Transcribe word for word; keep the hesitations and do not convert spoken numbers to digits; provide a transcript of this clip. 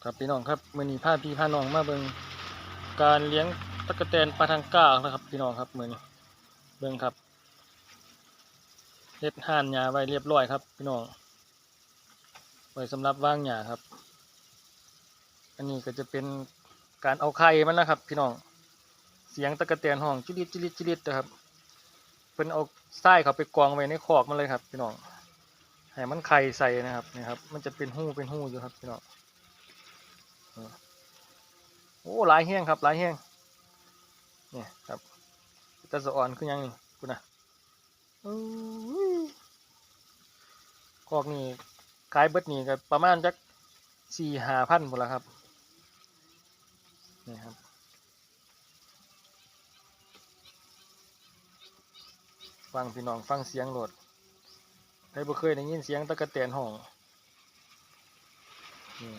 ครับพี่น้องครับ มื้อนี้พาพี่พาน้องมาเบิ่งการเลี้ยงตั๊กแตนปาทังก้านะครับ พี่น้องครับ มื้อนี้เบิ่งครับ เฮ็ดฮ่านหญ้าไว้เรียบร้อยครับ พี่น้อง ไว้สำหรับวางหญ้าครับ อันนี้ก็จะเป็นการเอาไข่มันนะครับ พี่น้อง เสียงตั๊กแตนฮ้องจิลิดจิลิดจิลิดนะครับ เพิ่นเอาทรายเข้าไปกองไว้ในคอกมันเลยครับ พี่น้อง ให้มันไข่ใส่นะครับ นี่ครับ มันจะเป็นฮูเป็นฮูอยู่ครับ พี่น้อง โอ้ หลายแฮงครับ หลายแฮง นี่ครับ ตาสะออนคือหยังนี่ พุ้นนะ อู้ย คอกนี่ขายเบิดนี่ก็ประมาณจักสี่ห้าพันพุ้นละครับ นี่ครับ ฟังพี่น้องฟังเสียงโลด ใครบ่เคยได้ยินเสียงตั๊กแตนฮ้อง นี่